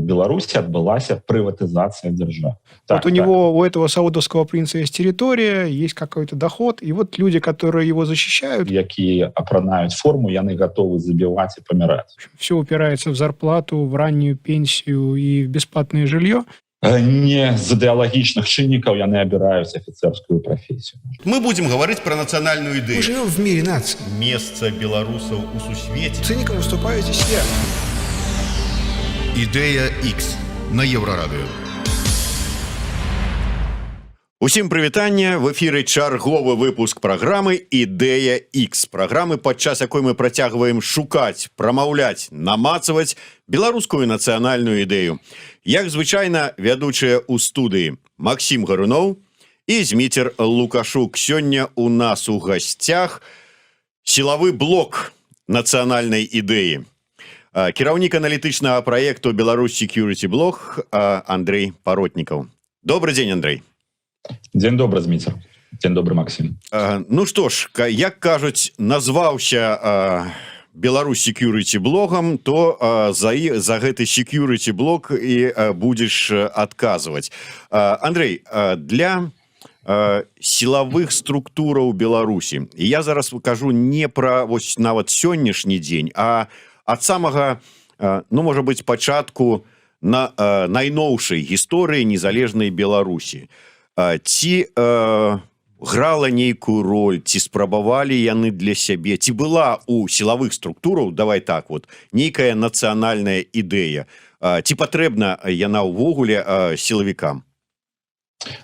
У Беларусі адбылася прыватызацыя дзяржавы. Так, вот у него, у этого саудовского принца есть территория, есть какой-то доход, и вот люди, которые его защищают. Якія апранаюць форму, яны готовы забіваць і паміраць. Все упирается в зарплату, в раннюю пенсию и в бесплатное жилье. Не з ідэалагічных чыннікаў яны абіраюць афіцэрскую прафесію. Мы будем говорить про национальную идею. Мы живем в мире наций. Месца беларусаў у сусвеце. Цыником выступаю здесь я. Ідэя X на Еўрарадыё. Усім прывітанне! В эфіры чарговы выпуск праграмы «Ідэя X», праграмы, падчас якой мы працягваем шукаць, прамаўляць, намацаваць беларускую нацыянальную ідэю. Як звычайна, вядучыя ў студыі Максім Гаруноў і Зміцер Лукашук. Сёння у нас у гасцях сілавы блок нацыянальнай ідэі, кіраўнік аналітычнага праекту «Беларусь Security Блог» Андрэй Паротнікаў. Добры дзень, Андрэй. Дзень добры, Зміцер. Дзень добры, Максім. Ну што ж, як кажуць, назваўся «Беларусь Security блогам», то за гэты security блок і будзеш адказваць. Андрэй, для сілавых структураў Беларусі, і я зараз кажу не пра вось нават сённяшні дзень, а ад самага, ну, можа быць, пачатку на найноўшай гісторыі незалежнай Беларусі, ці грала нейкую роль, ці спрабавалі яны для сябе, ці была у сілавых структураў, давай так вот, нейкая нацыянальная ідэя, ці патрэбна яна ўвогуле сілавікам?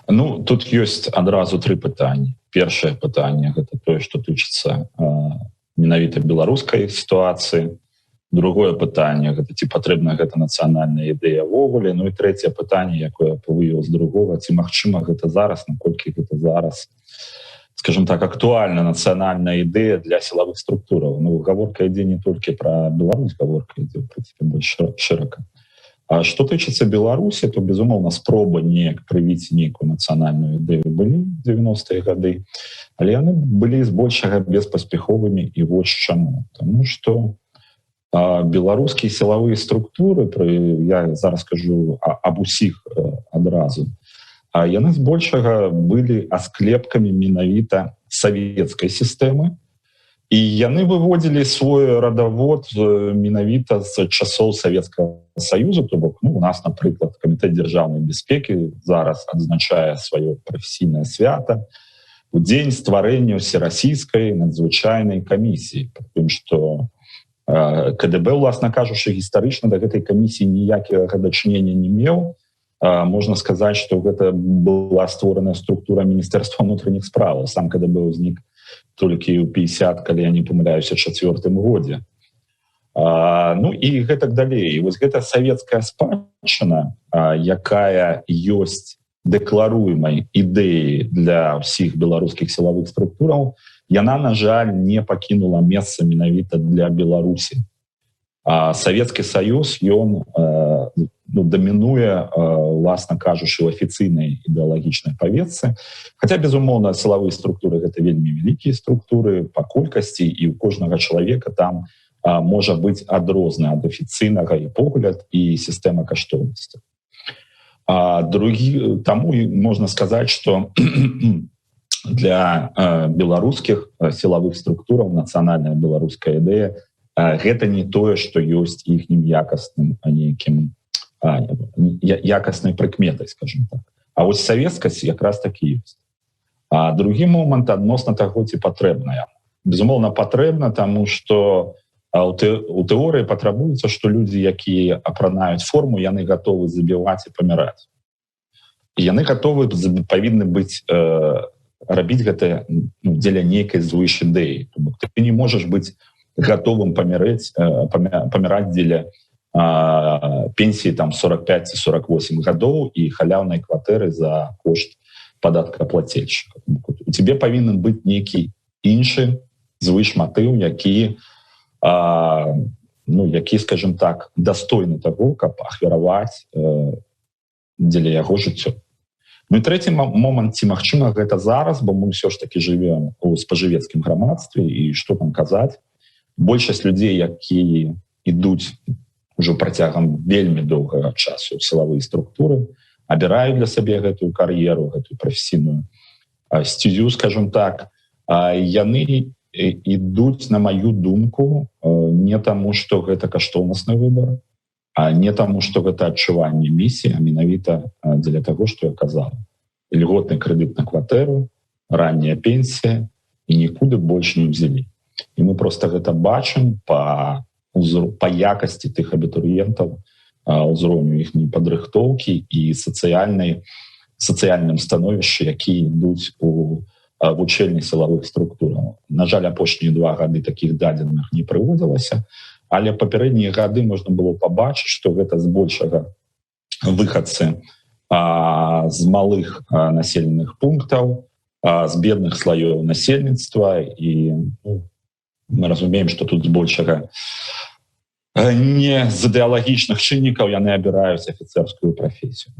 Ну, тут ёсць адразу тры пытанні. Першае пытанне — гэта тое, што тычыцца менавіта беларускай сітуацыі. Другое пытанне — гэта ці патрэбна гэта нацыянальная ідэя ўвогуле. Ну і трэцяе пытанне, якое вывеў з другога: ці магчыма гэта зараз, наколькі гэта зараз, скажем так, актуальна нацыянальная ідэя для сілавых структураў. Ну, гаворка ідзе не толькі пра Беларусь, гаворка ідзе, в принципе, больш шырака. А что тычыцца Беларусі, то, безумоўна, спроба неяк прывіць нейкую нацыянальную ідэю былі 90-е гады, але яны былі збольшага беспаспяховымі. І вось чаму: тому что беларускія сілавыя структуры, я зараз скажу аб усіх адразу, а яны збольшага былі асклепкамі менавіта савецкай сістэмы, і яны выводзілі свой радавод менавіта з часоў Савецкага Саюза. То бок, ну, у нас, напрыклад, Камітэт дзяржаўнай бяспекі зараз адзначае сваё прафесійнае свята у дзень стварэння Усерасійскай надзвычайнай камісіі, тым что КДБ, уласна кажучы, гістарычна да гэтай камісіі ніякага дачынення не меў. Можна сказаць, что гэта была створаная структура Міністэрства ўнутраных справаў. Сам КДБ ўзнік толькі ў 50, калі я не памыляюся, чацвёртым годзе. Ну і гэтак далей. І вось гэта савецкая спадчына, якая ёсць дэкларуемай ідэі для ўсіх беларускіх сілавых структураў, яна, на жаль, не пакінула месца менавіта для Беларусі. А Савецкі Саюз, ён ну, дамінуе, уласна кажучы, у афіцыйнай ідэалагічнай паветцы. Хотя, безумоўна, сілавыя структуры — гэта вельмі вялікія структуры па колькасці, і у кожнага чалавека там можа быць адрозны ад афіцыйнага і погляд, і сістэма каштоўнасці. А другі таму і можна сказаць, что для беларускіх сілавых структураў нацыянальная беларуская ідэя — гэта не тое, што ёсць іхнім якасным нейкім якаснай прыкметай, скажем так. А вось савецкасць якраз такі ёсць. А другі момант адносна таго, ці патрэбная. Безумоўна, патрэбна, тому что у тэорыі патрабуецца, што людзі, якія апранаюць форму, яны гатовы забіваць і паміраць. І яны гатовы, павінны быць, рабіць гэта, ну, дзеля нейкай звыш ідэі. То бок ты не можаш быць гатовым паміраць дзеля пенсіі там 45 ці 48 гадоў і халяўнай кватэры за кошт падаткаплацельшчыка. У тебе павінен быць нейкі іншы звыш матыў, які ну, які, скажем так, дастойны таго, каб ахвяраваць дзеля яго жыццё. Ну і трэці момант: ці магчыма гэта зараз, бо мы ўсё ж таки жывем у спажывецкім грамадстве, і што там казаць, большасць людзей, якія ідуць Ўжо працягам вельмі доўгага часу сілавыя структуры, абіраюць для сабе гэтую кар'еру, гэтую прафесійную сцюзю, скажем так, яны ідуць, на маю думку, не таму, что гэта каштоўнасны выбор, а не таму, что гэта адчуванне місіі, а менавіта дзеля таго, что я казала: льготны крэдыт на кватэру, ранняя пенсія і нікуды больш не взялі. І мы просто гэта бачым по якасці тых абітурыентаў, ўзроўню іхняй падрыхтоўкі і сацыяльным становішчы, якія ідуць у вучэльні сілавых структураў. На жаль, апошнія 2 гады таких дадзеных не прыводзілася, але папярэднія гады можна было пабачыць, что гэта збольшага выхадцы з малых населеных пунктаў, з бедных слоёў насельніцтва. І, ну, мы разумеем, что тут збольшага не з ідэалагічных чыннікаў яны абіраюць афіцерскую прафесію.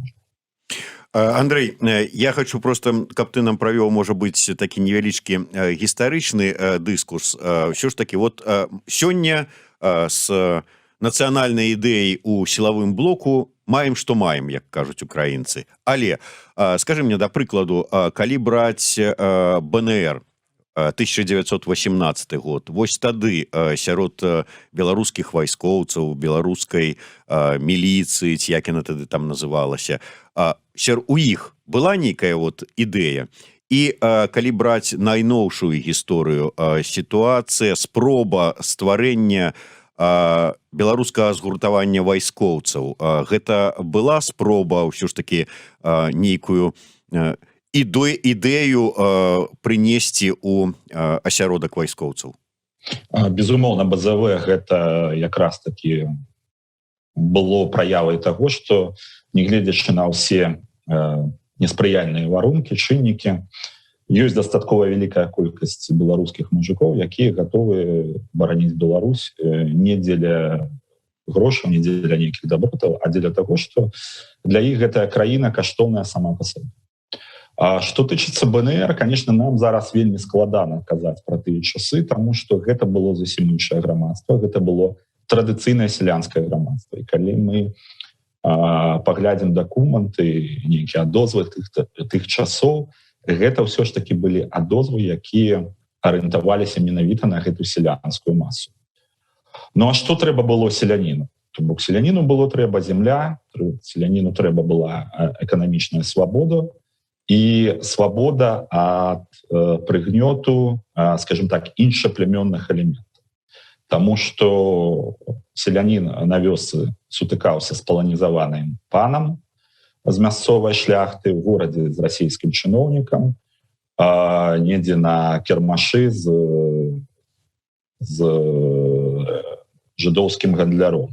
Андрей, я хочу просто, каб ты нам правёў, можа быть, такі невялічкі гістарычны дыскурс. Ўсё ж таки вот сёння с нацыянальнай ідэяй у сілавым блоку маем што маем, як кажуць украінцы. Але скажи мне, да прыкладу, калі браць БНР, 1918 год, вось тады сярод беларускіх вайскоўцаў, беларускай міліцыі, ці як яна тады там называлася, у іх была нейкая вот ідэя? І калі браць найноўшую гісторыю, сітуацыя, спроба стварэння беларускага згуртавання вайскоўцаў, гэта была спроба ўсё ж таки нейкую ідэю прынесці у асяродак вайскоўцаў? Безумоўна, БЗВ гэта якраз таки было праявай таго, что, нягледзячы на ўсе неспрыяльныя варункі, чыннікі, ёсць дастаткова вялікая колькасць беларускіх мужикоў, якія гатовы бараніць Беларусь не дзеля грошаў, не дзеля нейкіх дабротаў, а дзеля таго, что для іх гэтая краіна каштоўная сама па сабе. А что тычыцца БНР, конечно, нам зараз вельмі складана казаць про тыя часы, тому что гэта было зусім іншае грамадства, гэта было традыцыйнае сялянскае грамадства. І калі мы паглядзім дакументы, нейкія адозвы тых часоў, гэта ўсё ж таки былі адозвы, якія арыентаваліся менавіта на гэту сялянскую масу. Ну а что трэба было селяніну? То бок селяніну было трэба земля, селяніну трэба была эканамічная свабода і свабода ад прыгнёту, скажем так, іншаплемённых элементаў. Таму что селянін на вёсцы сутыкаўся з паланізаваным панам з мясцовай шляхты, в горадзе з расійскім чыноўнікам, недзе на кірмашы з жыдоўскім гандляром.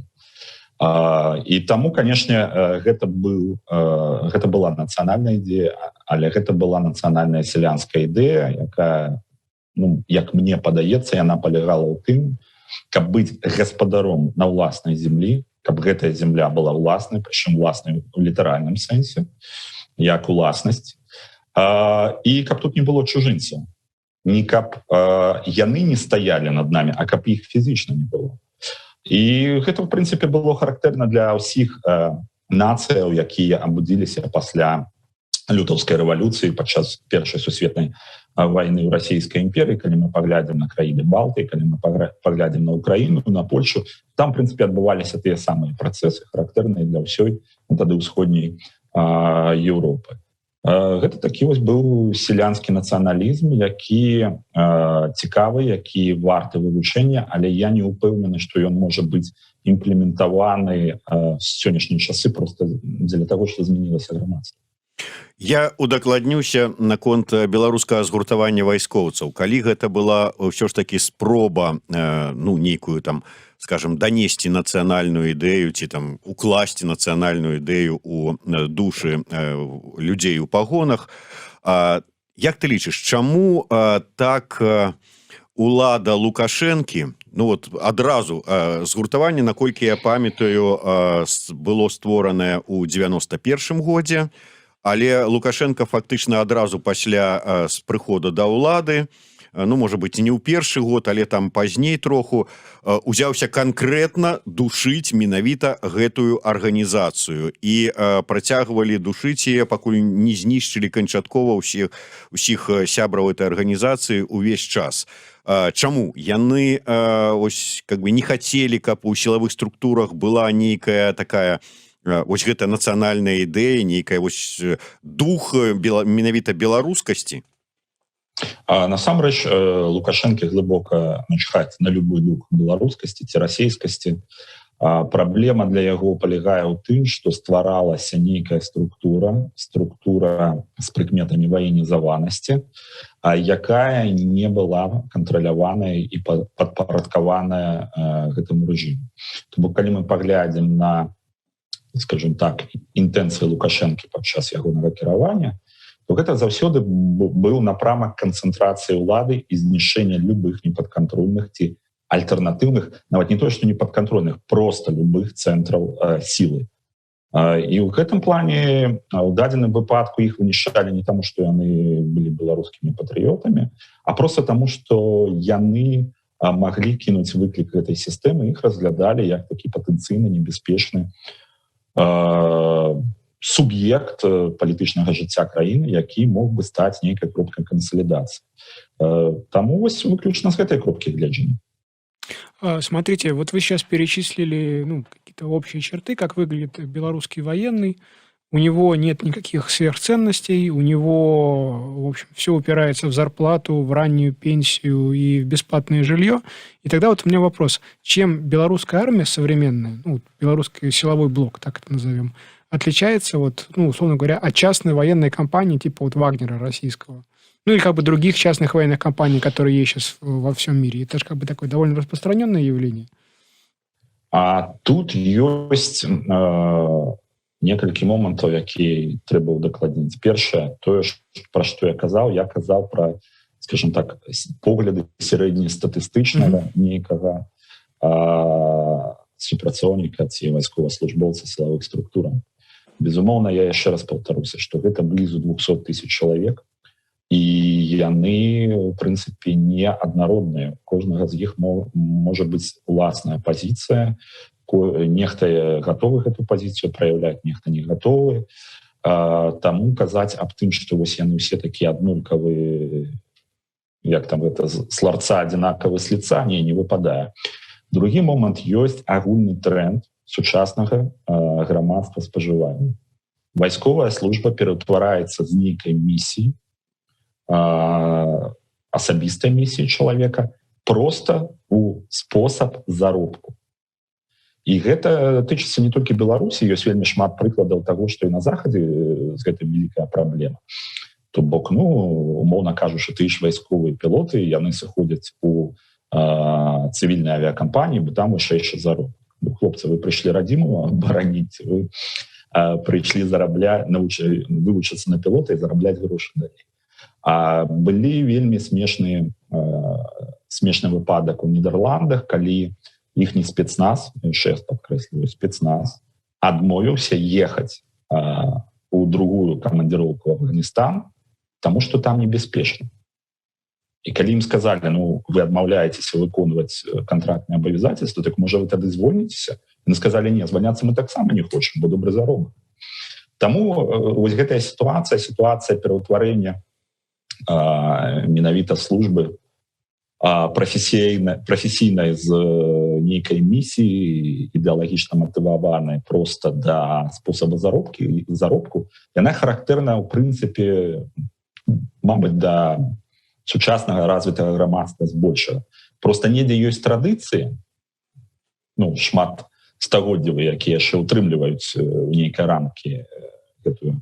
І таму, конечно, гэта была нацыянальная ідэя, але гэта была нацыянальная сялянская ідэя, якая, ну, як мне падаецца, яна палягала ў тым, каб быць гаспадаром на ўласнай землі, каб гэтая земля была ўласнай, прычым уласнай у літаральным сэнсе, як уласнасць, і каб тут не было чужынцаў, не каб яны не стаялі над нами, а каб іх фізічна не было. І гэта, в прынцыпе, было характэрна для ўсіх нацыяў, якія абудзіліся пасля Лютаўскай рэвалюцыі, падчас Першай сусветнай вайны ў Расійскай імперыі. Калі мы паглядзім на краіны Балты, калі мы паглядзім на Украіну, на Польшу, там, прынцыпе, адбываліся тыя самыя працэсы, характэрныя для ўсёй, ну, тады ўсходняй Еўропы. Гэта такі вось быў сялянскі нацыяналізм, які цікавы, які варты вывучэння, але я не ўпэўнены, што ён можа быць імплементаваны сённяшнія часы, просто дзеля таго, што змянілася грамадства. Я удакладнюся наконт беларускага згуртавання вайскоўцаў. Калі гэта была ўсё ж таки спроба ну, нейкую там, скажем, данесці нацыянальную ідэю ці там укласці нацыянальную ідэю у душы людзей у пагонах, як ты лічыш, чаму так улада Лукашэнкі, ну вот адразу згуртаванне, наколькі я памятаю, было створанае у 91 годзе, але Лукашенко фактычна адразу пасля з прыхода да ўлады ну, может быть, не ў першы год, але там пазней троху, узяўся конкретно душыць менавіта гэтую арганізацыю і працягвалі душыць яе, пакуль не знішчылі канчаткова ўсіх сябраў этой арганізацыі увесь час. Чаму яны ось как бы не хацелі, каб у сілавых структурах была нейкая такая ось гэта нацыянальная ідэя, нейкая вось дух менавіта беларускасці? Насамрэч Лукашэнкі глыбока начхаць на любой дух беларускасці ці расійскасці. Праблема для яго палягае ў тым, што стваралася нейкая структура з прыкметамі ваенізаванасці, якая не была кантраляваная і падпарадкаваная гэтаму рэжыму. То бок, калі мы паглядзім на, скажем так, інтэнцыі Лукашэнкі падчас ягонага кіравання, то гэта заўсёды быў напрамак канцэнтрацыі ўлады і знішчэння любых непадкантрольных ці альтэрнатыўных, нават не то што непадкантрольных, просто любых цэнтраў сілы. І ў гэтым плане у дадзеным выпадку іх вынішчалі не таму, што яны былі беларускімі патрыётамі, а просто таму, што яны маглі кінуць выклік гэтай сістэмы, іх разглядалі як такі патэнцыйна небяспечны суб'ект палітычнага жыцця краіны, які мог бы стаць нейкай кропкай кансалідацыі. Таму вось выключна з гэтай кропкі гледжання. Смотрите, вот вы сейчас перечислили, ну, какие-то общие черты, как выглядит белорусский военный. У него нет никаких сверхценностей, у него, в общем, все упирается в зарплату, в раннюю пенсию и в бесплатное жилье. И тогда вот у меня вопрос: чем белорусская армия современная, ну, белорусский силовой блок, так это назовем, отличается, вот, ну, условно говоря, от частной военной компании типа вот Вагнера российского? Ну, или как бы других частных военных компаний, которые есть сейчас во всем мире. Это же как бы такое довольно распространенное явление. А тут ёсць некалькі момантаў, якія трэба ўдакладніць. Першае, тое, пра што я казаў, я казаў пра, скажем так, погляды сярэднестатыстычнага нейкага супрацоўніка ці вайсковаслужбоўца сілавых структураў. Безумоўна, я яшчэ раз паўтаруся, што гэта блізу 200 тысяч чалавек, і яны у прынцыпе не аднародныя, кожнага з іх можа быць уласная пазіцыя, нехта гатовы гэту пазіцыю праяўляць, нехта не гатовы. Таму казаць аб тым, што вось яны ўсе такія аднолькавыя, як там гэта, с ларца одинаковы с лица, не выпадае. Другі момант: ёсць агульны тренд сучаснага грамадства спажывання. Вайсковая служба пераўтвараецца з нейкай місіі, асабістай місіі чалавека, просто у спосаб заробку. І гэта тычыцца не толькі Беларусі, ёсць вельмі шмат прыкладаў таго, што і на захадзе з гэтым вялікая праблема. То бок, ну, умоўна кажучы, ты ж вайсковыя пілоты, яны сыходзяць у цывільнай авіякампаніі, бо там вышэйшы заробак. Ну, хлопцы, вы прыйшлі радзіму бараніць, вы прыйшлі зарабля навучы вывучыцца на пілота і зарабляць грошы далей. А былі вельмі смешны выпадак у Нідерландах, калі іхні спецназ, яшчэ раз падкрэсліваю, спецназ, адмовіўся ехаць у другую камандзіроўку Афганістан, тому что там небяспечна. І калі ім сказали: «Ну, вы адмаўляецеся выконваць контрактные обязательства, так можа, вы тады звольніцеся?» Яны сказали: «Не, звальняцца мы таксама не хочам, бо добры заробак». Таму вось гэтая сітуацыя пераўтварэння менавіта службы прафесійнай з нейкай місіі, ідэалагічна матываванай, просто да спосаба заробку, яна характэрна ў прынцыпе, мабыць, да сучаснага развітага грамадства збольшага. Просто недзе ёсць традыцыі, ну, шмат стагоддзевы, якія яшчэ ўтрымліваюць у нейкай рамкі гэтую,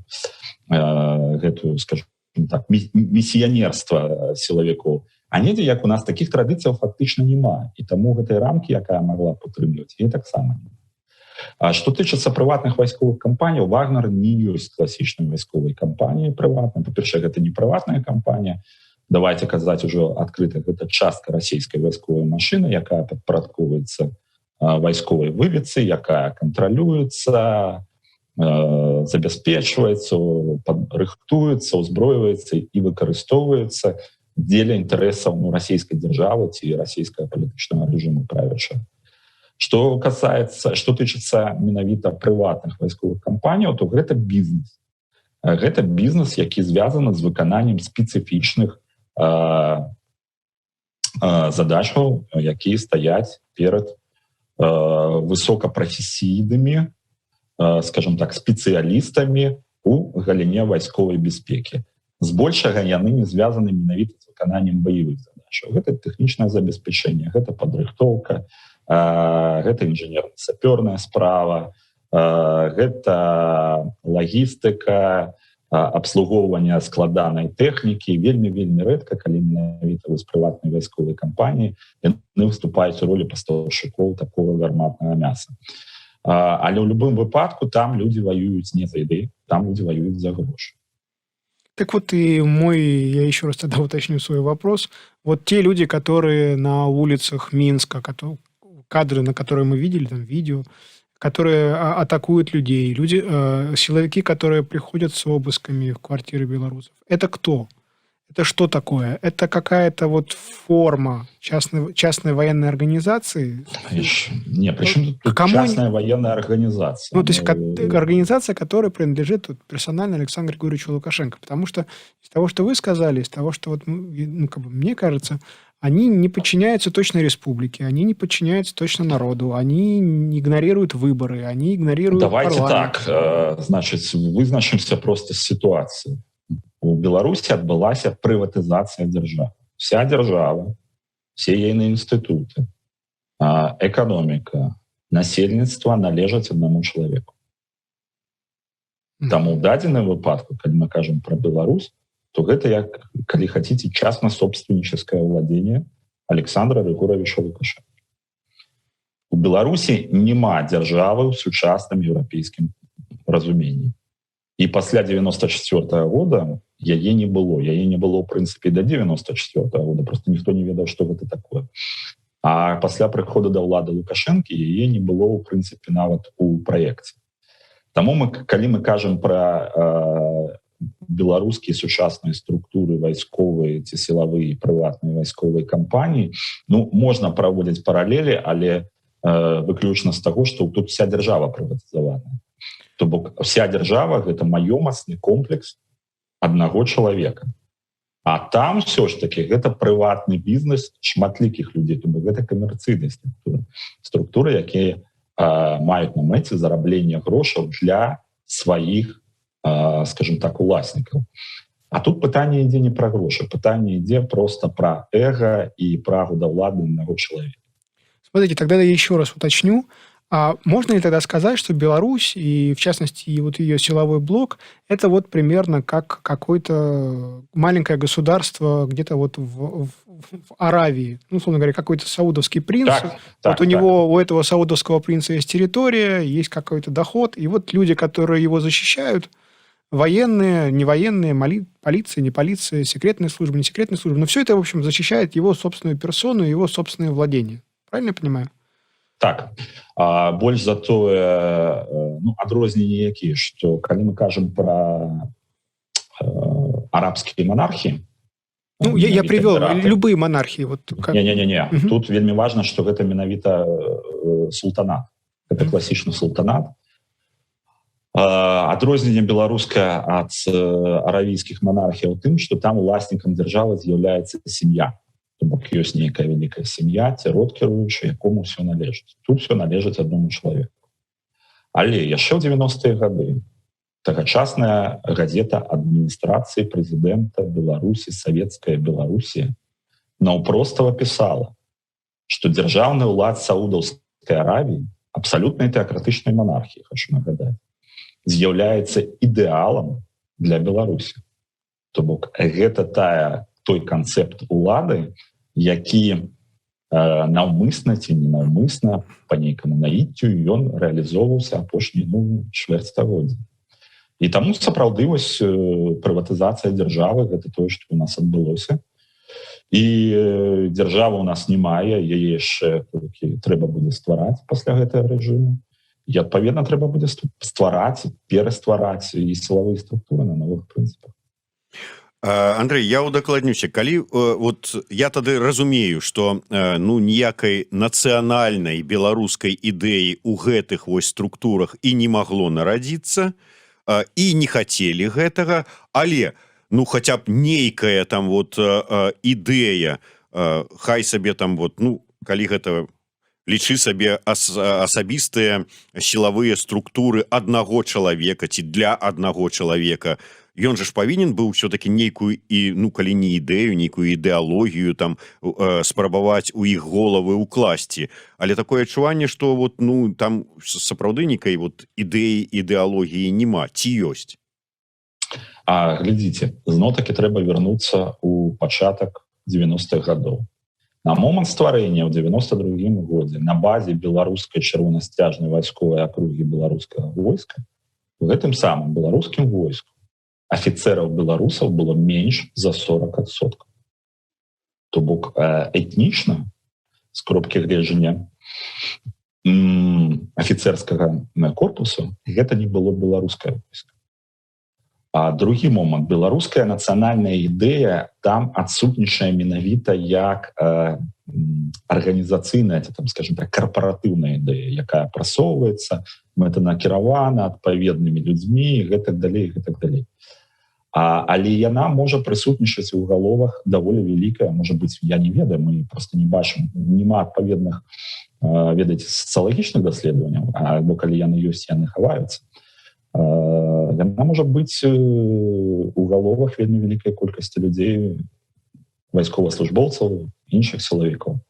скажем так, місіянерства сілавікоў, а недзе, як у нас, таких традыцыяў фактычна няма, і таму гэтай рамкі, якая могла падтрымліваць, і таксама не. А што тычыцца прыватных вайсковых кампаніяў, Вагнер не ёсць класічнай вайсковай кампаніяй прыватнай. Па-першае, гэта не прыватная кампанія, давайте казаць ужо адкрыта, гэта частка расійскай вайсковай машыны, якая падпарадкоўваецца вайсковай выведцы, якая кантралюецца, забяспечваецца, рыхтуецца, узбройваецца і выкарыстоўваецца. дзеля інтарэсаў, ну, расійскай дзяржавы ці расійскага палітычнага рэжыму правячага. Что касается, что тычыцца менавіта прыватных вайсковых кампаніяў, то гэта бізнес. Гэта бізнес, які звязаны з выкананнем спецыфічных задачаў, якія стаяць перад высокапрафесійнымі, скажем так, спецыялістамі у галіне вайсковай бяспекі. Збольшага яны не звязаны менавіта з выкананнем баявых задачаў. Гэта тэхнічнае забеспячэнне, гэта падрыхтоўка, гэта інжынерна-сапёрная справа, гэта лагістыка, абслугоўвання складанай тэхнікі. Вельмі, вельмі рэдка, калі менавіта вось прыватнай вайсковай кампаніі яны выступаюць у ролі пастаўшчыкоў такого гарматнага мяса. Але ў любым выпадку там людзі ваююць не за ідэі, там людзі ваююць за грошы. Так вот и мой, я еще раз тогда уточню свой вопрос. Вот те люди, которые на улицах Минска, кадры, на которые мы видели, там видео, которые атакуют людей, люди, силовики, которые приходят с обысками в квартиры белорусов. Это кто? Это что такое? Это какая-то вот форма частной военной организации? Не, причем тут кому частная военная организация? Ну, то есть организация, которая принадлежит вот персонально Александру Григорьевичу Лукашенко. Потому что из того, что вы сказали, из того, что вот, ну, как бы мне кажется, они не подчиняются точно республике, они не подчиняются точно народу, они игнорируют выборы, они игнорируют Давайте парламент. Так, значит, вызначимся просто с ситуацией. У Беларусі адбылася прыватызацыя дзяржавы. Вся дзяржава, все ейныя інстытуты, эканоміка, насельніцтва належаць аднаму чалавеку. Таму ў дадзеным выпадку, калі мы кажам про Беларусь, то гэта, як калі хотите, частно-собственническое владение Александра Григоровича Лукашенко. У Беларусі няма дзяржавы ў сучасным еўрапейскім разуменні. І пасля 94-го года яе не было. Яе не было, в прынцыпе, до 94-го года, просто ніхто не ведаў, что гэта такое. А пасля прыхода да ўлады Лукашэнкі яе не было, ў прынцыпе, нават у праекце. Таму мы, калі мы кажам про беларускія сучасныя структуры вайсковыя ці сілавыя, прыватныя вайсковыя кампаніі, ну, можна праводзіць паралелі, але выключна з таго, што тут вся дзяржава прыватызаваная. То бок вся дзяржава — гэта маёмасны комплекс аднаго чалавека. А там все ж таки гэта прыватны бізнес шматлікіх людзей, то бок гэта камерцыйная структура, структуры, якія маюць на мэце зарабленне грошаў для сваіх, скажем так, уласнікаў. А тут пытанне ідзе не пра грошы, пытанне ідзе просто пра эго і прагу да ўлады аднаго чалавека. Смотрите, тогда я еще раз уточню. А можно ли тогда сказать, что Беларусь, и в частности и вот ее силовой блок, это вот примерно как какое-то маленькое государство где-то вот в Аравии? Ну, условно говоря, какой-то саудовский принц. Так, вот так, у него, у этого саудовского принца есть территория, есть какой-то доход, и вот люди, которые его защищают, военные, не военные, полиция, не полиция, секретные службы, не секретные службы, но все это, в общем, защищает его собственную персону, его собственное владение. Правильно я понимаю? Так, больш за тое, ну, адрозненні якія, што калі мы кажам про арабскія монархії, Ну, я менавіта привел эміраты. любые монархии. Вот как. Не, не, не, не. Мгм. Тут вельмі важна, што гэта менавіта султанат, это Мгм. класічны султанат. Адрозненне беларускае ад аравійскіх монархіяў тым, што там уласнікам дзяржавы з'яўляецца сям'я. То бок ёсць нейкая вялікая сям'я ці род кіруючы, якому все належыць. Тут все належыць аднаму чалавеку. Але яшчэ ў 90-е гады тагачасная газета адміністрацыі прэзідэнта Беларусі «Савецкая Беларусія» наўпростава пісала, што дзяржаўны ўлад Саудаўскай Аравіі, абсалютнай тэакратычнай монархіі, хочу нагадаць, з'яўляецца ідэалам для Беларусі. То бок гэта той канцэпт улады, які наўмысна ці ненаўмысна, па нейкаму наіццю, ён рэалізоўваўся апошні, ну, чвэрць стагоддзя. І таму сапраўды вось прыватызацыя дзяржавы — гэта тое, што у нас адбылося. І дзяржава у нас не мае, яе яшчэ толькі трэба будзе ствараць пасля гэтага рэжыму. І адпаведна трэба будзе ствараць, пераствараць і сілавыя структуры на новых прынцыпах. Андрей, я удакладнюся. Калі вот я тады разумею, что ну, ніякай нацыянальнай беларускай ідэі у гэтых вось структурах і не магло нарадзіцца, і не хацелі гэтага, але, ну, хотя б нейкая там вот ідэя, хай сабе там вот, ну, калі гэта лічы сабе асабістыя сілавыя структуры аднаго чалавека ці для аднаго чалавека, ён жа ж павінен быў все-таки нейкую і, ну, калі не ідэю, нейкую ідэалогію там спрабаваць у іх головы укласці. Але такое адчуванне, что вот, ну, там сапраўды нейкай вот ідэі, ідэалогіі няма, ці ёсць? А глядзіце, зноў-таки трэба вярнуцца у пачатак 90-х гадоў. На момант стварэння ў 92 годзе на базе беларускай чырвонасцяжнай вайсковай акругі беларускага войска в гэтым самым беларускім войску афіцераў беларусаў было менш за 40%. То бок этнічна, з кропкі гледжання афіцерскага корпусу, гэта не было беларускае войска. А другі момант: беларуская нацыянальная ідэя там адсутнічае менавіта як арганізацыйная ці там, скажем так, карпаратыўная ідэя, якая прасоўваецца мэтанакіравана адпаведнымі людзьмі, гэтак далей, гэтак далей. Але яна можа прысутнічаць у галовах даволі вялікая, можа быть, я не ведаю, мы просто не бачым, няма адпаведных, ведаеце, сацыялагічных даследаванняў, альбо калі яны ёсць, яны хаваюцца. Яна можа быць у галовах вельмі вялікай колькасці людзей, вайсковаслужбоўцаў, іншых сілавікоў.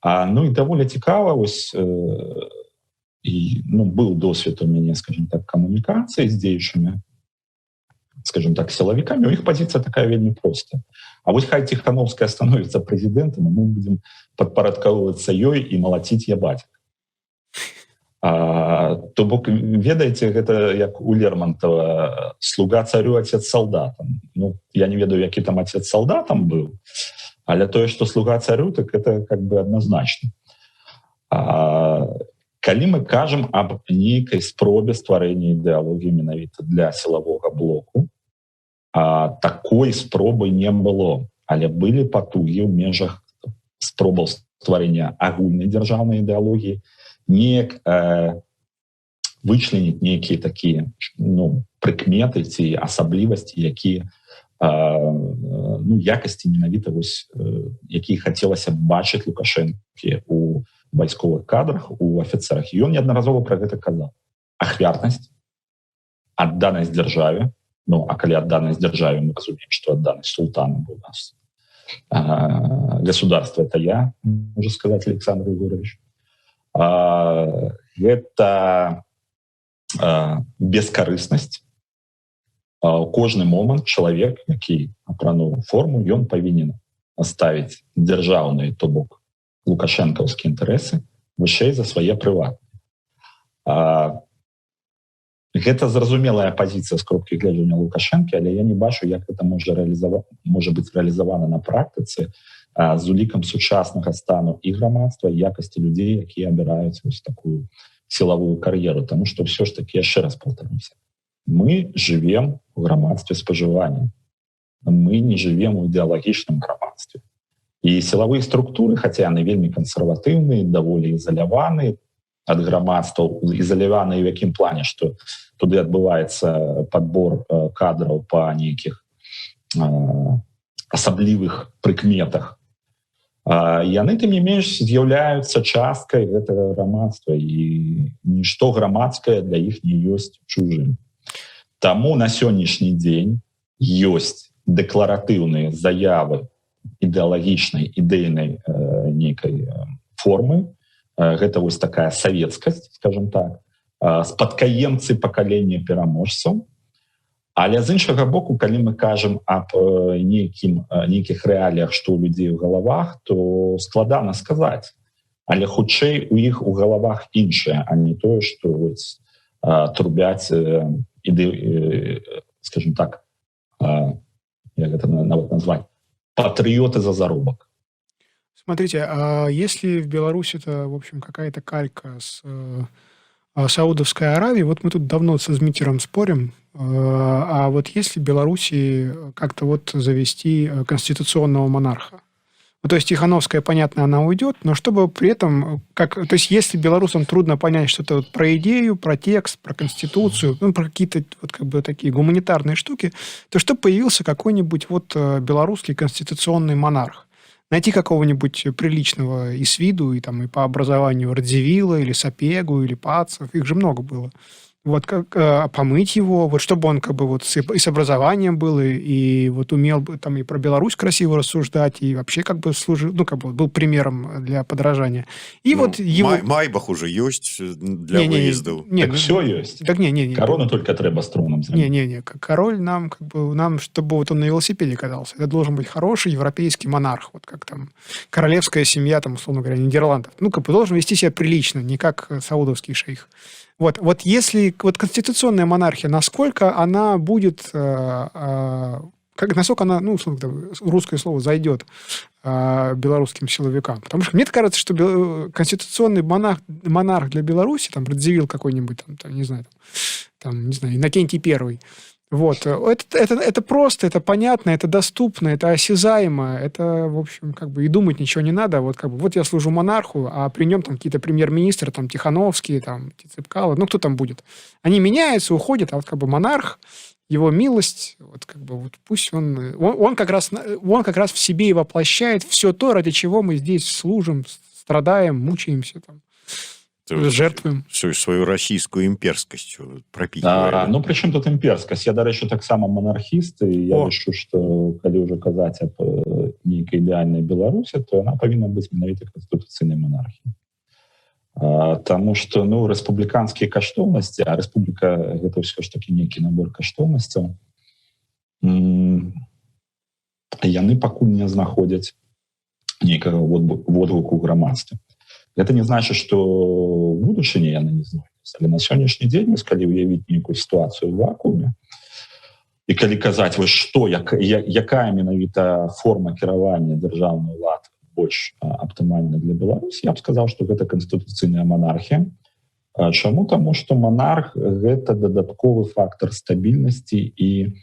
Ну і даволі цікава ось, і, ну, быў досвед у мяне, скажем так, камунікацыі з дзеючымі, скажем так, сілавікамі. У іх пазіцыя такая вельмі простая: А вось хай Тихановская становится прэзідэнтам, мы будем падпарадкоўвацца ёй і малаціць ябацік. То бок, ведаеце, гэта як у Лермонтова: «Слуга царю, отец солдатам». Ну, я не ведаю, які там отец солдатам быў, але тое, что слуга царю, так это как бы однозначно. Калі мы кажам об нейкай спробе стварэння ідэалогіі менавіта для сілавога блоку, такой спробы не было, але былі патугі ў межах спробаў стварэння агульнай дзяржаўнай ідэалогіі неяк вычленіць нейкія такія, ну, прыкметы ці асаблівасці, якія ну, якасці менавіта вось, якія хацелася бачыць Лукашэнкі у вайсковых кадрах, у афіцерах. Ён неаднаразова пра гэта казаў: ахвярнасць, адданасць дзяржаве. Ну а калі адданасць дзяржаве, мы разумеем, что адданасць султану. У нас государство — это я, можа сказать Александр Егорович. Гэта бескарыснасць. Кожны момант чалавек, які апрануў форму, ён павінен ставіць дзяржаўныя, то бок лукашэнкаўскія інтарэсы вышэй за свае прыватныя. Гэта зразумелая пазіцыя з кропкі гледжання Лукашэнкі, але я не бачу, як это можа быць рэалізавана на практыцы з улікам сучаснага стану і грамадства, якасці людзей, якія абіраюць вось такую сілавую кар'еру. Тому что все ж таки, яшчэ раз повторюся, мы живем у грамадстве спажывання, мы не живем у ідэалагічным грамадстве. І сілавыя структуры, хаця яны вельмі кансерватыўныя, даволі ізаляваны ад грамадства, ізаляваны ў якім плане, что туды адбываецца подбор кадраў па нейкіх асаблівых прыкметах, яны тым не менш з'яўляюцца часткай гэтага грамадства, і нішто грамадскае для іх не ёсць чужым. Таму на сённяшні дзень ёсць дэкларатыўныя заявы ідэалагічнай, ідэйнай нейкай формы. Гэта вось такая савецкасць, скажем так, спадкаемцы пакалення пераможцаў. Але з іншага боку, калі мы кажам аб нейкіх рэаліях, што ў людзей у галавах, то складана сказаць, але хутчэй у іх у галавах іншае, а не тое, што вось трубяць іды, скажем так, як гэта нават назваць, патрыёты за заробак. Смотрите, а если в Беларуси это, в общем, какая-то калька с Саудовской Аравии. Вот мы тут давно со Змитером спорим, а вот если Беларуси как-то вот завести конституционного монарха? Ну, то есть Тихановская, понятно, она уйдет, но чтобы при этом, как, то есть если белорусам трудно понять что-то вот про идею, про текст, про конституцию, ну, про какие-то вот как бы такие гуманитарные штуки, то чтобы появился какой-нибудь вот белорусский конституционный монарх. Найти какого-нибудь приличного и с виду, и, там, и по образованию Радзивилла, или Сапегу, или Пацев, их же много было. Вот как помыть его, вот чтобы он как бы вот и с образованием был, и вот умел бы там и про Беларусь красиво рассуждать, и вообще как бы служил, ну, как бы был примером для подражания. И Ну, вот его... Майбах уже ёсць для Не-не-не, выездаў. не, Так ну, все ёсць. Так не. Корону только трэба с троном зрабіць. Не-не-не, король нам, как бы, нам, чтобы вот он на велосипеде катался, это должен быть хороший европейский монарх, вот как там королевская семья, там, условно говоря, Нидерландов. Ну, как бы должен вести себя прилично, не как саудовский шейх. Вот если вот конституционная монархия, насколько она будет, как, насколько она, ну, условно говоря, русское слово, зайдет белорусским силовикам? Потому что мне кажется, что конституционный монарх для Беларуси, там, Радзивилл какой-нибудь, там, не знаю, там, не знаю, Иннокентий Первый, вот. Это просто, это понятно, это доступно, это осязаемо, это, в общем, как бы и думать ничего не надо. Вот как бы, вот я служу монарху, а при нем там какие-то премьер-министры, там Тихановские, там Цепкало, ну кто там будет. Они меняются, уходят, а вот как бы монарх, его милость, вот как бы вот пусть он как раз в себе и воплощает все то, ради чего мы здесь служим, страдаем, мучаемся, там, жертвуем. Всю свою российскую имперскость пропихивает. А, ну, причем тут имперскость? Я, дарэчы, таксама монархіст, і я лічу, што калі ўжо казаць аб нейкай ідэальнай Беларусі, то она павінна быць менавіта канстытуцыйнай монархіяй. Таму что, ну, рэспубліканскія каштоўнасці, а рэспубліка — гэта ўсё ж таки нейкі набор каштоўнасцяў, яны пакуль не знаходзяць нейкага водгуку ў грамадстве. Это не значит, что в будучыні яны не знойдуцца, але на сённяшні дзень, вось, калі уявіць нейкую сітуацыю в вакууме і калі казаць, вось што якая менавіта форма кіравання, дзяржаўны ўлад больш аптымальна для Беларусі, я б сказаў, что гэта канстытуцыйная монархія. Чаму? Таму что монарх — гэта дадатковы фактор стабільнасці і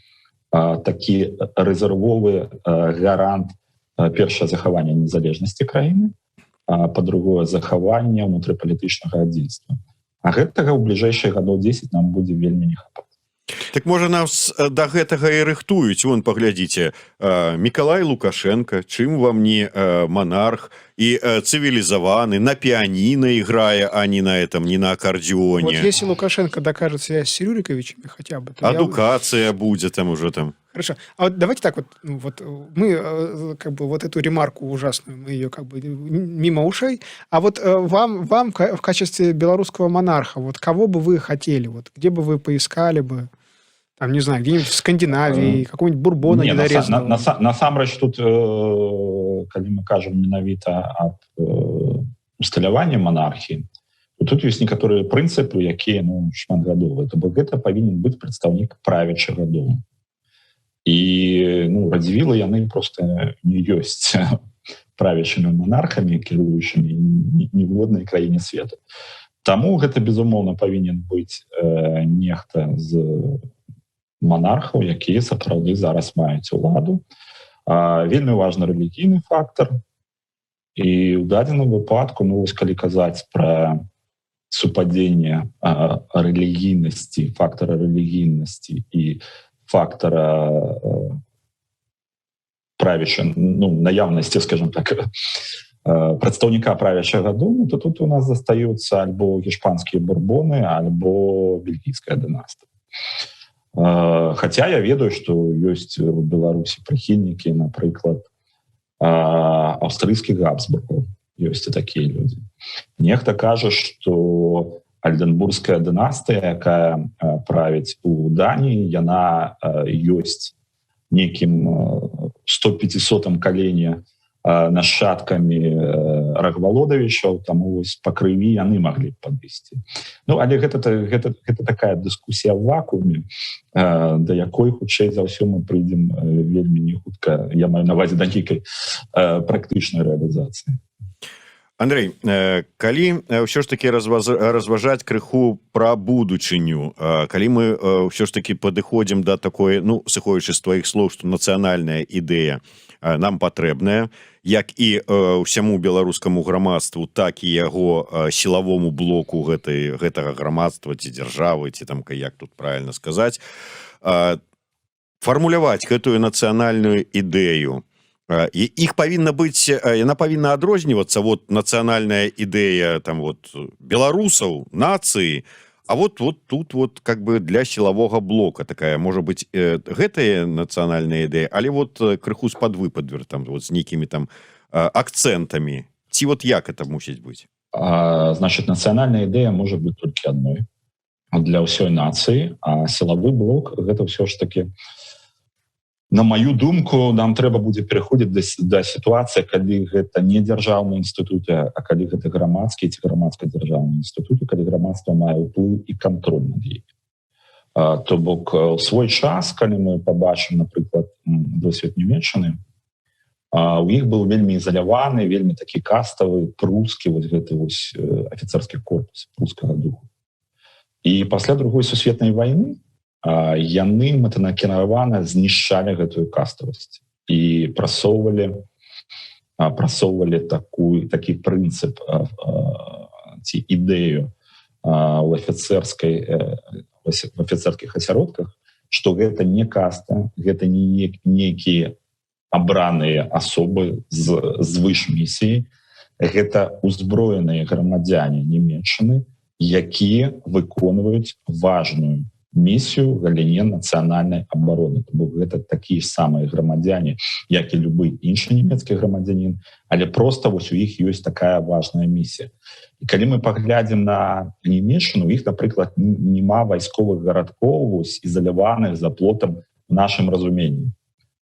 такі рэзервовы гарант, першае, захавання незалежнасці краіны, па-другое, захавання ўнутрыпалітычнага адзінства. А гэтага ў бліжэйшыя гадоў 10 нам будзе вельмі не хапаць. Так можа, нас да гэтага і рыхтуюць. Вон паглядзіце, Мікалай Лукашенко, чым вам не монарх, і цывілізаваны, на піаніна іграе, а не на этом, не на аккордеоне. Вот если Лукашенко докажет связь с Рюриковичами хотя бы, то Адукацыя будзе там уже там. Хорошо. А вот давайте так вот, ну, вот мы как бы вот эту ремарку ужасную, мы ее как бы мимо ушей. А вот вам в качестве белорусского монарха, вот кого бы вы хотели, вот где бы вы поискали бы, там, не знаю, где-нибудь в Скандинавии, какого-нибудь Бурбона Не, недорезанного? Насамрэч тут, калі мы кажам менавіта аб усталяванні монархіі, то тут ёсць некаторыя прынцыпы, якія, ну, шматгадовыя. То бок гэта павінен быць прадстаўнік правячага дому. І, ну, Радзівілы, яны просто не ёсць правячымі монархамі, кіруючымі ніводнай краіне свету. Таму гэта, безумоўна, павінен быць нехта з монархаў, якія сапраўды зараз маюць уладу. Вельмі важны рэлігійны фактор, і ў дадзеным выпадку, ну, вось калі казаць пра супадзенне рэлігійнасці, фактара рэлігійнасці і фактара правяча, ну, наяўнасці, скажем так, прадстаўніка правячага дому, то тут у нас застаюцца альбо гішпанскія Бурбоны, альбо бельгійская дынастыя. Хотя я ведаю, что ёсць у Беларусі прыхільнікі, напрыклад, аўстрыйскіх Габсбургаў, ёсць і такія людзі. Нехта кажа, что Альдэнбургская дынастыя, якая правіць у Даніі, яна ёсць некім 100-500 калене нашчадкамі Рагвалодавічаў, таму вось па крыві яны маглі б падысці. Ну, але гэта такая дыскусія в вакууме, да якой, хутчэй за ўсё, мы прыйдзем вельмі не хутка, я маю на ўвазе да нейкай практычнай рэалізацыі. Андрей, калі ўсё ж таки разважаць крыху пра будучыню, калі мы ўсё ж таки падыходзім да такой, ну, сыходзячы з тваіх слоў, што нацыянальная ідэя нам патрэбная як і ўсяму беларускаму грамадству, так і яго сілавому блоку гэтага грамадства ці дзяржавы, ці там, як тут правильно сказаць, фармуляваць гэтую нацыянальную ідэю, і іх павінна быць, яна павінна адрознівацца, вот нацыянальная ідэя там вот беларусаў, нацыі, а вот тут вот как бы для сілавога блока такая можа быть гэтая нацыянальная ідэя, але вот крыху з падвыпадвер там, вот з нейкімі там акцэнтамі, ці вот як это мусіць быць? Значит, нацыянальная ідэя можа быць толькі адной для ўсёй нацыі, а сілавы блок — гэта ўсё ж таки, на маю думку, нам трэба будзе пераходзіць да сітуацыі, калі гэта не дзяржаўныя інстытуты, а калі гэта грамадскія ці грамадска-дзяржаўныя інстытуты, калі грамадства мае ўплыў і кантроль над імі. То бок у свой час, калі мы побачым, напрыклад, досвед Нямеччыны, у іх быў вельмі ізаляваны, вельмі такі каставы прускі вось гэты вось афіцэрскі корпус прускага духу. І пасля Другой сусветнай войны яны мэтанакіравана знішчалі гэтую каставасць і прасоўвалі такі прынцып ці ідэю у афіцэрскай в афіцэрскіх асяродках, что гэта не каста, гэта не нейкія абраныя асобы з звыш місіі, гэта узброеныя грамадзяне Нямеччыны, якія выконваюць важную місію ў галіне нацыянальнай абароны. То бок гэта такія ж самыя грамадзяне, як і любы іншы нямецкі грамадзянін, але просто вось у іх ёсць такая важная місія. І калі мы паглядзім на Нямеччыну, іх, напрыклад, няма вайсковых гарадкоў, вось ізаляваных за плотам в нашым разуменні.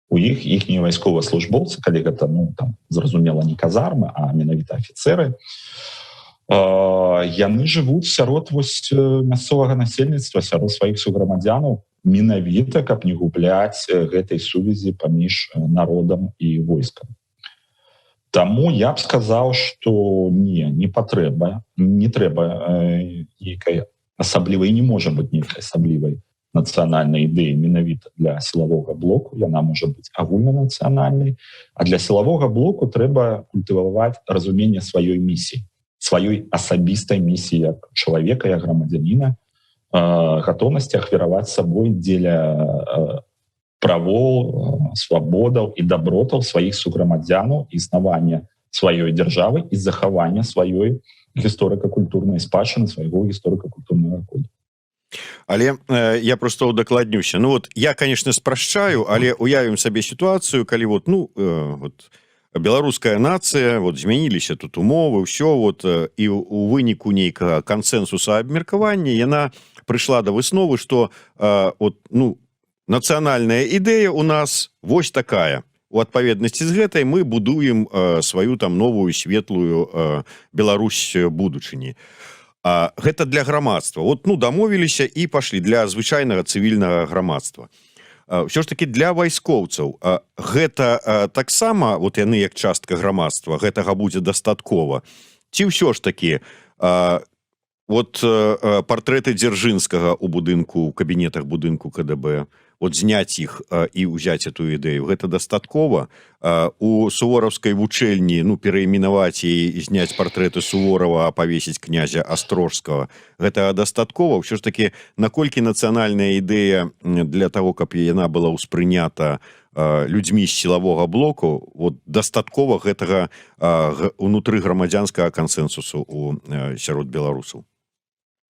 У іх іхнія вайсковаслужбоўцы, калі гэта, ну, там, зразумела, не казармы, а менавіта афіцеры, яны жывуць сярод вось мясцовага насельніцтва, сярод сваіх суграмадзянаў, менавіта каб не губляць гэтай сувязі паміж народам і войскам. Таму я б сказаў, что не патрэба, не трэба нейкай асаблівай, не можа быць нейкай асаблівай нацыянальнай ідэі менавіта для сілавога блоку. Яна можа быць агульнанацыянальнай, а для сілавога блоку трэба культываваць разуменне сваёй місіі, сваёй асабістай місіі як чалавека, як грамадзяніна, гатоўнасці ахвяраваць сабой дзеля правоў, свабодаў і дабротаў сваіх суграмадзянаў, існавання сваёй дзяржавы і захавання сваёй гісторыка-культурнай спадчыны, свайго гісторыка-культурнага коду. Але я просто удакладнюся. Ну вот я, конечно, спрашчаю, але уявім сабе сітуацыю, калі вот, ну, вот беларуская нацыя, вот змяніліся тут умовы, ўсё вот, і у выніку нейкага кансенсуса, абмеркавання яна прыйшла да высновы, что вот, ну, нацыянальная ідэя у нас вось такая, у адпаведнасці з гэтай мы будуем сваю там новую светлую Беларусь будучыні. А гэта для грамадства, вот, ну, дамовіліся і пашлі, для звычайнага цывільнага грамадства. Ўсё ж таки для вайскоўцаў гэта таксама, вот яны як частка грамадства, гэтага будзе дастаткова, ці ўсё ж таки вот партрэты Дзяржынскага у будынку, у кабінетах будынку КДБ, вот зняць іх і ўзяць эту ідэю, гэта дастаткова? У сувораўскай вучэльні, ну, перайменаваць і зняць партрэты Суворова, а павесіць князя Астрожскага, гэта дастаткова? Ўсё ж таки наколькі нацыянальная ідэя для того, каб яна была ўспрынята людзьмі з сілавога блоку, вот дастаткова гэтага унутры грамадзянскага кансенсусу у сярод беларусаў?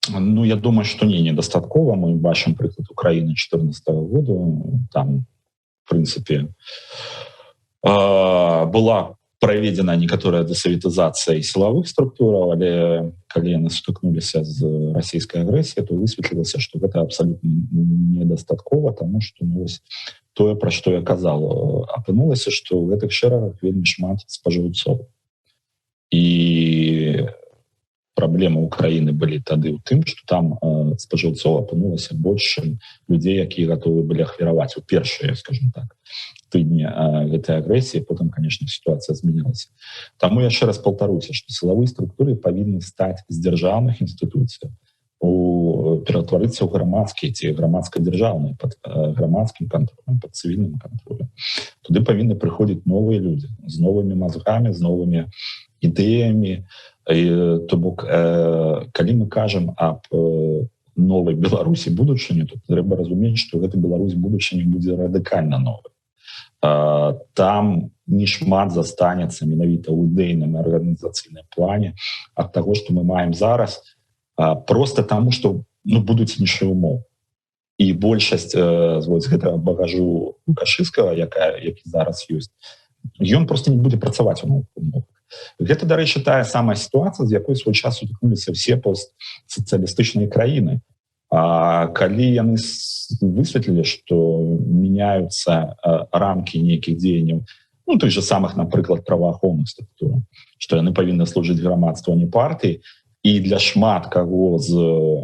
Ну, я думаю, что не, недастаткова. Мы бачым прыклад Украины 14 года. Там, в принципе, была проведена некаторая дэсаветызацыя і сілавых структураў, але калі яны сутыкнуліся з расійскай агрэсіяй, то высветлілася, что гэта абсолютно недастаткова, тому что, ну, вось, тое, пра што я казал, апынулася, что ў гэтых шэрагах вельмі шмат спажыўцоў і Праблемы Украіны былі тады ў тым, что там спажыўцоў апынулася больш, чым людзей, якія гатовы былі ахвяраваць у першыя, скажем так, тыдні гэтай агрэсіі. Потым, конечно, сітуацыя змянілася. Таму яшчэ раз паўтаруся, што сілавыя структуры павінны стаць з дзяржаўных інстытуцый у ператварыцца ў грамадскія ці грамадска-дзяржаўныя, под грамадскім кантролем, под цывільным кантролем. Туды павінны прыходзіць новыя людзі з новымі мазгамі, з новымі ідэямі. То бок, калі мы кажам аб новай Беларусі будучыні, то трэба разумець, што гэта Беларусь будучыні будзе радыкальна новай. Там не шмат застанецца менавіта ў ідэйным, арганізацыйным плане ад таго, што мы маем зараз, просто таму, что, ну, будуць іншыя умовы, і большасць вось гэтага багажу лукашысцкага, якая які зараз ёсць, ён просто не будзе працаваць у новых умовах. Гэта, дарэчы, тая самая сітуацыя, з якой свой час сутыкнуліся все постсацыялістычныя краіны. А калі яны высветлілі, что меняются рамки нейкіх дзеянняў, ну, той же самых, напрыклад, праваахоўных структураў, что яны павінны служыць грамадству, а не партыі, і для шмат каго з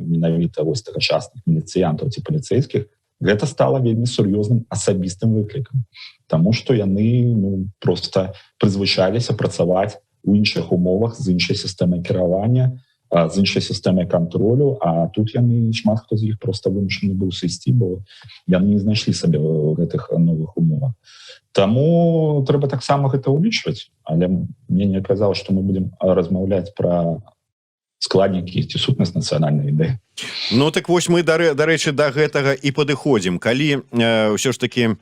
менавіта вось тагачасных міліцыянтаў ці паліцейскіх гэта стало вельмі сур'ёзным асабістым выклікам, таму что яны, ну, просто прызвычаліся працаваць у іншых умовах, з іншай сістэмай кіравання, з іншай сістэмай кантролю. А тут яны, шмат хто з іх, просто вымушаны быў сысці, бо яны не знайшлі сабе ў гэтых новых умовах. Таму трэба таксама гэта ўлічваць. Але мне не казаў, что мы будем размаўляць про складнікі ці сутнасць нацыянальнай ідэі. Ну так вось, мы, дарэчы, да гэтага і падыходзім. Калі ўсё ж таки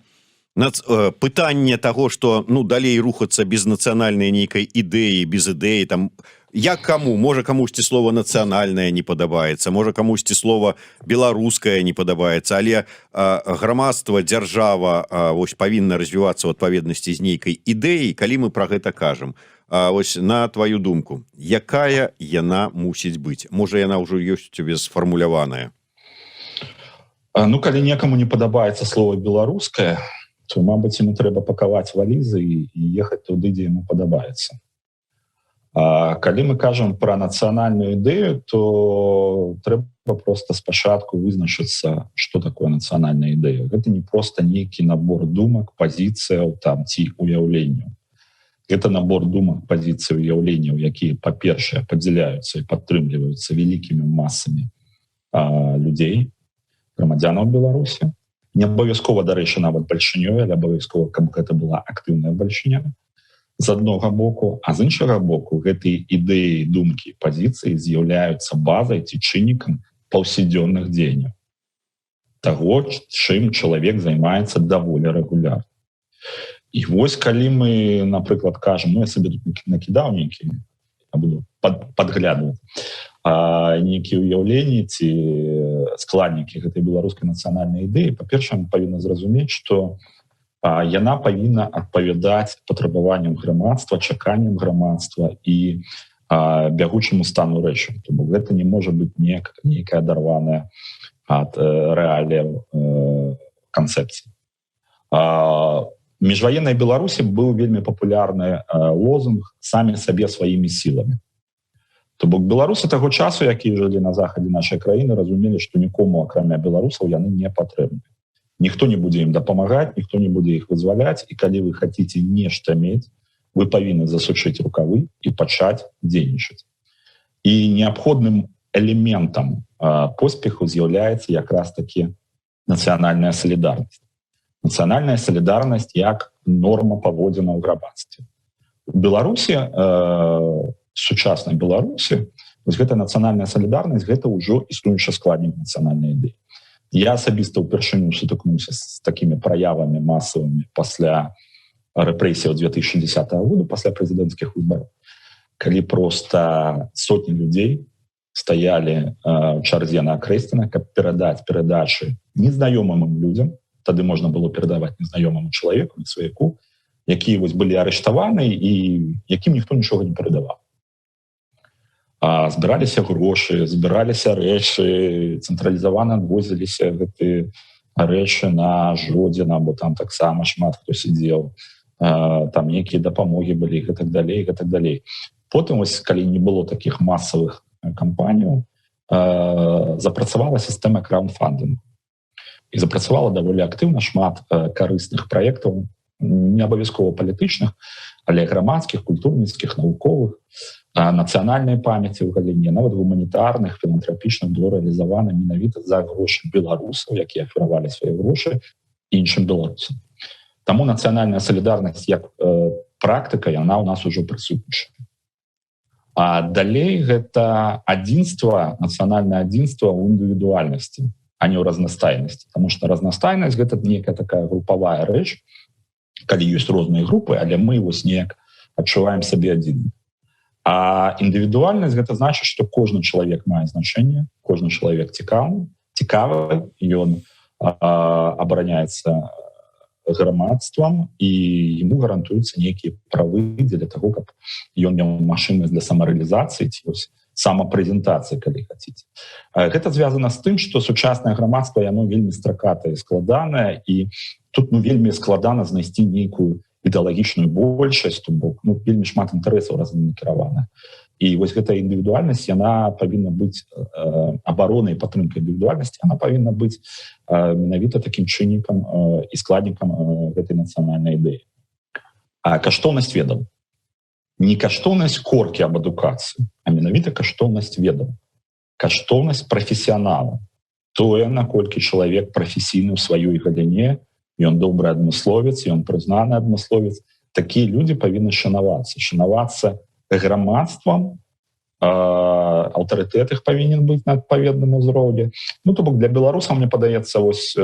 пытанне того, что, ну, далей рухацца без нацыянальнай нейкай ідэі, без ідэі там, як каму, можа, камусьці слова «нацыянальная» не падабаецца, можа, камусьці слова «беларуская» не падабаецца, але грамадства, дзяржава вось павінна развівацца ў адпаведнасці з нейкай ідэяй. Калі мы про гэта кажам, вось на твою думку, якая яна мусіць быць? Можа, яна ўжо ёсць у цябе сфармуляваная? Ну, калі некаму не падабаецца слова «беларуская», то, мабыць, ему трэба пакаваць валізы і ехаць туды, дзе ему падабаецца. А калі мы кажам про нацыянальную ідэю, то трэба просто спачатку вызначыцца, что такое нацыянальная ідэя. Гэта не просто нейкі набор думак, пазіцыяў там ці уяўленняў. Это набор думак, пазіцый, уяўленняў, якія, па-першае, падзяляюцца і падтрымліваюцца вялікімі масамі людзей, грамадзянаў Беларусі, не абавязкова, дарэчы, нават бальшынёй, але абавязкова, каб гэта была актыўная бальшыня, з аднога боку. А з іншага боку, гэтыя ідэі, думкі, пазіцыі з'яўляюцца базай ці чыннікам паўсядзённых дзеянняў, таго, чым чалавек займаецца даволі рэгулярна. І вось калі мы, напрыклад, кажам, ну, я сабе тут накідаў нейкі, я буду падглядваць нейкія ўяўленні ці складнікі гэтай беларускай нацыянальнай ідэі. Па-першае, павінна зразумець, что яна павінна адпавядаць патрабаванням грамадства, чаканням грамадства і бягучаму стану рэчаў. То бок гэта не можа быць нейкая адарваная ад рэаліяў канцэпцыі. Міжваеннай Беларусі быў вельмі папулярны лозунг «Самі сабе сваімі сіламі». То бок беларусы таго часу, якія жылі на захадзе нашай краіны, разумелі, што нікому, акрамя беларусаў, яны не патрэбны, ніхто не будзе ім дапамагаць, ніхто не будзе іх вызваляць, і калі вы хотите нешта мець, вы павінны засучыць рукавы і пачаць дзейнічаць. І неабходным элементам поспеху з'яўляецца якраз таки нацыянальная салідарнасць. Нацыянальная салідарнасць як норма паводзіна ў грамадстве. У Беларусі, сучаснай Беларусі, вось гэта нацыянальная салідарнасць — гэта ўжо існуючы складнік нацыянальнай ідэі. Я асабіста ўпершыню сутыкнуўся з такімі праявамі масавымі пасля рэпрэсіяў 2010 года, пасля прэзідэнцкіх выбараў, калі просто сотні людзей стаялі ў чарзе на Акрэсціна, каб перадаць перадачы незнаёмым людзям. Тады можна было перадаваць незнаёмаму чалавеку, сваяку, якія вось былі арыштаваны і якім ніхто нічога не перадаваў. А збіраліся грошы, збіраліся рэчы, цэнтралізавана адвозіліся гэты рэчы на Жодзіна, бо там таксама шмат хто сидзеў, там нейкія дапамогі былі, гэтак далей, гэтак далей. Потым вось, калі не было таких масавых кампанію запрацавала сістэма краўдфандынгу і запрацавала даволі актыўна. Шмат карысных праектаў, не абавязкова палітычных, але грамадскіх, культурніцкіх, навуковых, нацыянальнай памяці ў галіне, нават гуманітарных, філантрапічных было рэалізавана менавіта за грошы беларусаў, якія ахвяравалі свае грошы іншым беларусам. Таму нацыянальная салідарнасць як практыка, яна ў нас ужо прысутнічае. А далей гэта адзінства, нацыянальнае адзінства ў індывідуальнасці, а не ў разнастайнасці, потому что разнастайнасць — гэта некая такая групавая рэч, калі ёсць розныя групы, але мы вось неяк адчуваем сабе адзін. А індывідуальнасць — гэта значыць, что кожны чалавек мае значэнне, кожны чалавек цікавы, ён абараняецца грамадствам і ему гарантуюцца нейкія правы дзеля того, каб ён меў магчымасць для самарэалізацыі ці самапрэзентацыі, калі хотите. Гэта звязана з тым, что сучаснае грамадства, яно вельмі стракатае, складанае, і тут, ну, вельмі складана знайсці нейкую ідэалагічную большасць, то бок, ну, вельмі шмат інтарэсаў разнакіравана. І вось гэта індывідуальнасць, яна павінна быць абаронай, падтрымка індывідуальнасці, она павінна быць менавіта такім чыннікам і складнікам гэтай нацыянальнай ідэі. А каштоўнасць ведаў, не каштоўнасць коркі аб адукацыі, а менавіта каштоўнасць ведаў, каштоўнасць прафесіянала, тое, наколькі чалавек прафесійны ў сваёй галіне, ён добры адмысловец, ён прызнаны адмысловец. Такія людзі павінны шанавацца, шанавацца грамадствам, аўтарытэт іх павінен быць на адпаведным узроўні. Ну, то бок для беларусаў, мне падаецца, вось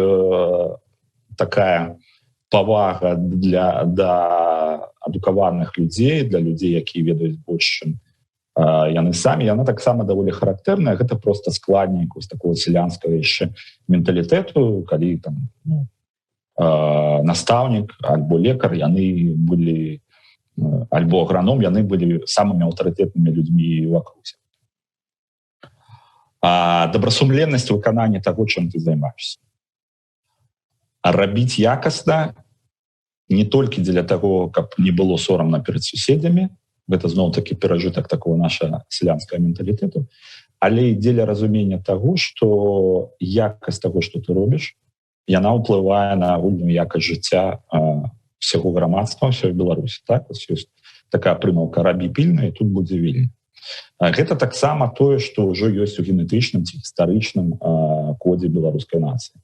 такая павага для да адукаваных людзей, для людзей, якія ведаюць больш, чым яны самі, яна таксама даволі характэрная. Гэта просто складнік вось такого сялянскага яшчэ менталітэту, калі там, ну, настаўнік альбо лекар, яны былі, альбо аграном, яны былі самымі аўтарытэтнымі людзьмі ў акрузе. А добрасумленнасць выканання таго, чым ты займаешься, а рабіць якасна не толькі дзеля таго, каб не было сорамна перад суседзямі, гэта зноў такі перажытак такого наша сялянскага менталітэту, але і дзеля разумення таго, что якасць таго, что ты робіш, яна ўплывае на агульную якасць жыцця всяго грамадства, ўсёй Беларусі. Так, вось ёсць такая прымаўка: «Рабі пільна, і тут будзе вільна». Гэта таксама тое, што ўжо ёсць у генетычным ці гістарычным кодзе беларускай нацыі.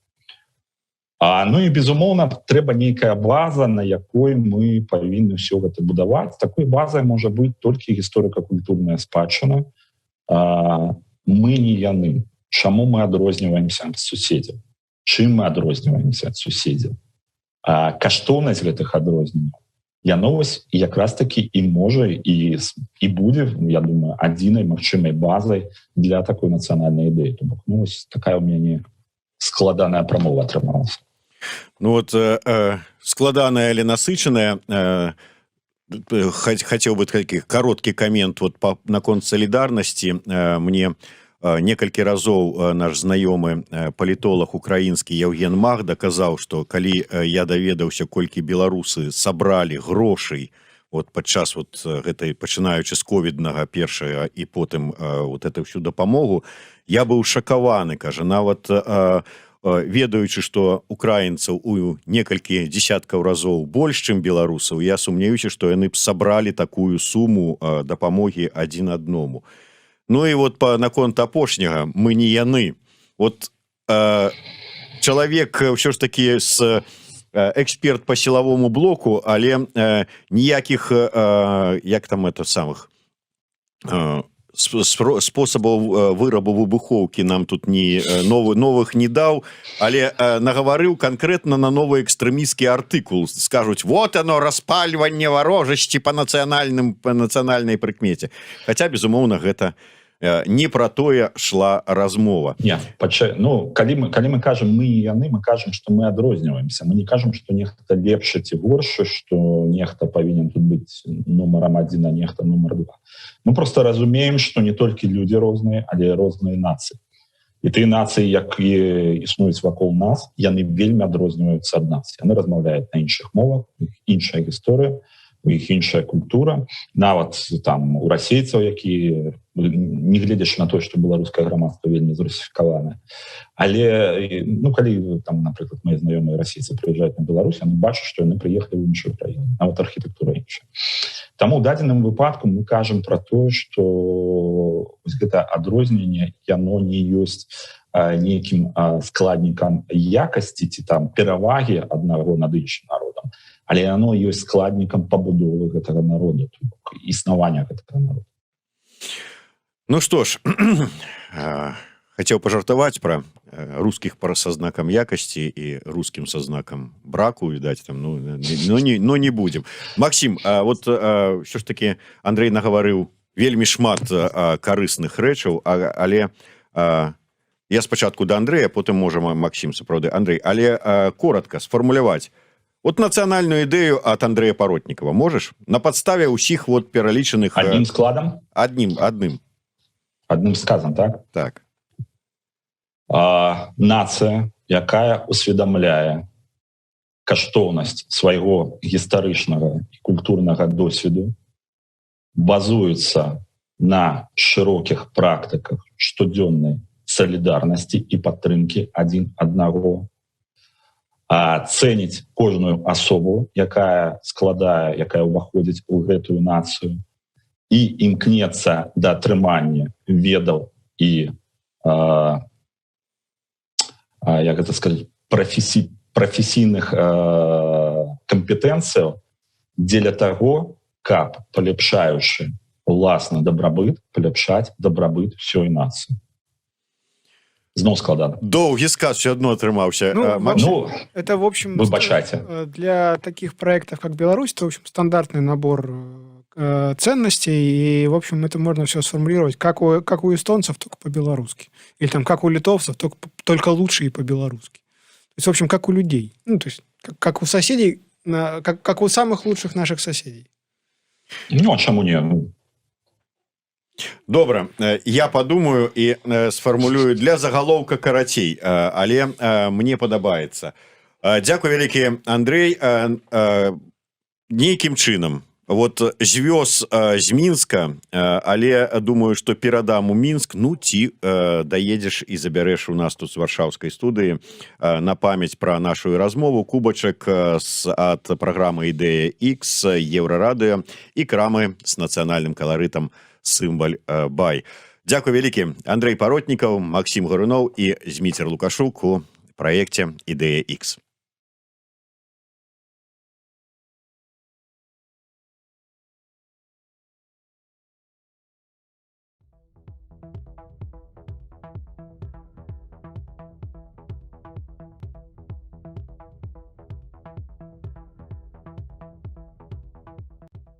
Ну і, безумоўна, трэба нейкая база, на якой мы павінны ўсё гэта будаваць. Такой базай можа быць толькі гісторыка-культурная спадчына. Мы не яны. Чаму мы адрозніваемся ад суседзяў? Чым мы адрозніваемся ад суседзяў? Каштоўнасць гэтых адрозненняў, яно вось якраз таки і можа, і будзе, я думаю, адзінай магчымай базай для такой нацыянальнай ідэі. То бок, ну, вось такая у мяне складаная прамова атрымалася. Ну вот, складаная, але насычаная. Хотел бы такі кароткі камент вот наконт салідарнасці. Мне некалькі разоў наш знаёмы палітолог украінскі Евген Магда казаў, что калі я даведаўся, колькі беларусы сабралі грошай вот падчас вот гэтай, пачынаючы з ковіднага першага і потым вот это всю дапамогу, я быў шакаваны, кажа, нават ведаючы, что украінцаў у некалькі десяткаў разоў больш, чым беларусаў, я сумнеюся, что яны б сабралі такую суму дапамогі адзін адному. Ну і вот наконт апошняга: «Мы не яны». Вот чалавек ўсё ж таки с эксперт по сілавому блоку, але ніякіх як там это самых спосабаў вырабу выбухоўкі нам тут не новых не даў, але нагаварыў конкретно на новы экстрэмісцкі артыкул. Скажуць: «Вот оно, распальванне варожасці по нацыянальнай прыкмеце». Хотя, безумоўна, гэта не про тое шла размова. Не, ну, калі мы кажам «мы не яны», мы кажам, что мы адрозніваемся. Мы не кажам, что нехта лепшы ці горшы, что нехта павінен тут быць нумаром один, а нехта нумар два. Мы просто разумеем, что не толькі людзі розныя, але розныя нацыі, і тыя нацыі, якія існуюць вакол нас, яны вельмі адрозніваюцца ад нас. Яны размаўляюць на іншых мовах, іншая гісторыя. у іх іншая культура. Нават там у расейцаў, які, не гледзячы на то, что беларускае грамадства вельмі зрусіфікаванае, але, ну, калі там, напрыклад, мои знаёмыя расейцы прыязджаюць на Беларусь, яны бачаць, што яны прыехалі ў іншую краіну, нават архітэктура іншая. Таму у дадзеным выпадку мы кажам про тое, что гэта адрозненне, яно не ёсць нейкім складнікам якасці ці там перавагі аднаго над іншым народам, але яно ёсць складнікам пабудовы гэтага народа, існавання гэтага народа. Ну что ж, хотел пожартаваць про русских пара со знаком якасці и русским со знаком браку, видать, там, ну, но не будем. Максим, а вот все ж таки Андрей нагаварыў вельмі шмат карысных рэчаў, але я спачатку до Андрея, потым можа, Максим. Сапраўды, Андрей, але коротко сфармуляваць вот нацыянальную ідэю от Андрея Паротнікова можешь на падставе ўсіх вот пералічаных? Одним складом? Одним. Одним сказом, так? Так. Нацыя, якая усведамляе каштоўнасць свайго гістарычнага і культурнага досведу, базуецца на шырокіх практыках штодзённай салідарнасці і падтрымкі адзін аднаго, цэніць кожную асобу, якая складае, якая ўваходзіць у гэтую нацыю, і імкнецца да атрымання ведаў і як это сказать, прафесійных кампетэнцыяў дзеля таго, каб, паляпшаючы уласны дабрабыт, паляпшаць дабрабыт всёй нацыі. Зноў складана. Доўгі сказ все одно атрымаўся. Ну, Ну, это, в общем, выбачайце. Для таких проектов, как Беларусь, это, в общем, стандартный набор ценностей, и, в общем, это можно все сформулировать, как у эстонцев, только по-белорусски. Или там, как у литовцев, только лучше и по-белорусски. То есть, в общем, как у людей. Ну, то есть, как у соседей, как у самых лучших наших соседей. Ну, а чаму не? Ну, Добра, я подумаю і сфармулюю для загалоўка карацей, але мне падабаецца. Дзякуй вялікі, Андрей. Нейкім чынам вот звёз з Мінска, але думаю, что перадам у Мінск, ну ці даедзеш і забярэш у нас тут з варшаўскай студыі на памяць пра нашу размову кубачак ад праграмы «Ідэя X», Еўрарадыё і крамы з нацыянальным каларытам «Сымбаль бай». Дзякуй вялікі. Андрей Паротнікаў, Максим Гаруноў і Зміцер Лукашук у праекце «Ідэя X».